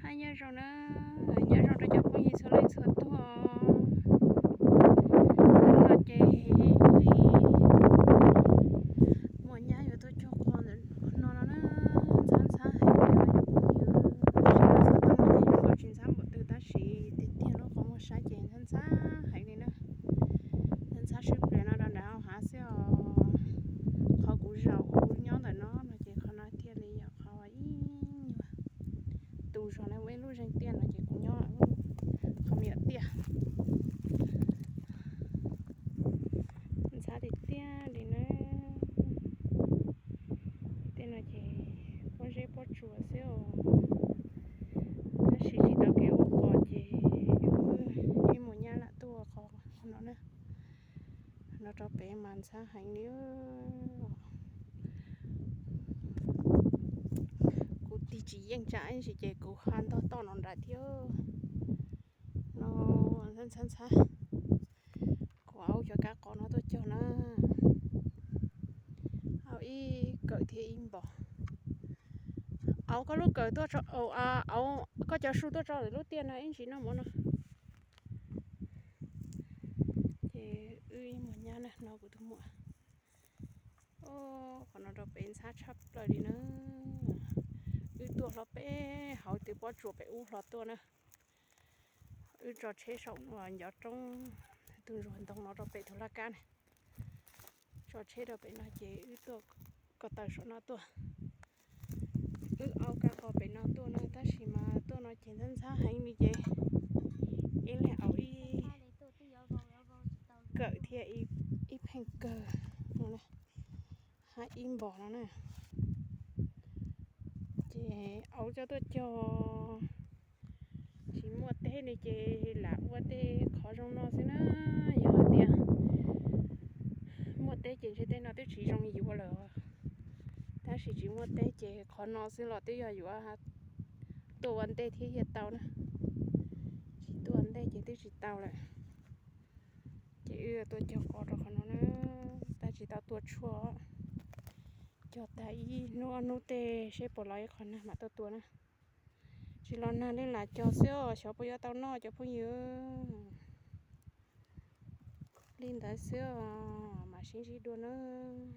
Nyob zoo na, nyob zoo rau cov phooj ywg txhua leej txhua tus. Hnub no ces muaj nyab yuav tuaj cog qos ntawm no no na, ntxhab ntxhab heev li cov phooj ywg. Tsis ntxhab npaum twg tab sis tiag tiag lub qhov muag saib ces ntxhab ntxhab heev li na. Ntxhab sib plias no rau nram hauv hav xwb os. Qhov kuv zaum nyob ntawm no no ces qhov no thiaj li yog qhov ib nyuag tu zog na, ua ib lub zeeg tiaj no ces kuv nyob qhov me nyuam tiaj. Ntxhab tiag tiag li na. Tej no ces pob zeb pob tsuas xwb os. Tab sis tsis tau kev ua qos ces ib muam nyab lam tuaj qhov no na. No rau pem mas ntxhab heev li. Kuv tig tsis yeej tsam ib ntsis ces kuv ha ntog toj no nram thiab. No ntxhab ntxhab ntxhab. Kuv aub cov kab qos no tuaj cog na. Aub ib kawm thiab ib npos. Aub koj lub kawm tuaj tso, aub koj cov su tuaj tso lub tiaj no ib ntsis noj mov no. Ces wb ib muam nyab na, no kuv tus muam. Qhov no rau pem ntxhab tshaj plaws li na. Wb tuaj hlo pem hauv twg pob tsuas pem ub hlo tuaj na. Wb tso tsheb saum ncov roob, tus ntsuag ntoo no rau pem tus laj kab na. Tso tsheb rau pem no ces wb tuaj ko taw saum no tuaj. Wb aub kab qos pem no tuaj na, tab sis mas tuaj no ces ntxhab ntxhab heev li ces ib leeg aub ib kawm thiab ib pheej kawg, ha ib npos no na. Ces aub coj tuaj cog, tsis muaj teb li ces lam ua tej qhov zoo no xwb na. Yog hais tias muaj teb ces ntshe tej no twb tsis zoo yuav lawm, tab sis tsis muaj teb ces qhov no xwb los twb yog yuav tuaj ua ntej thiab thiaj tau na. Tsis tuaj ua ntej ces twb tsis tau lawm. Ces wb tuaj cog qos rau qhov no na, tab tsis tau tua tshuaj. Cog tag ib hnub ob hnub tej seb puas los ib qho nag mam tuaj tua na. Tsis los nag li lam cog xwb os, xyov puas yuav tau noj cov phooj ywg. Li ntawd xwb os, mam sib ntsib dua nawb.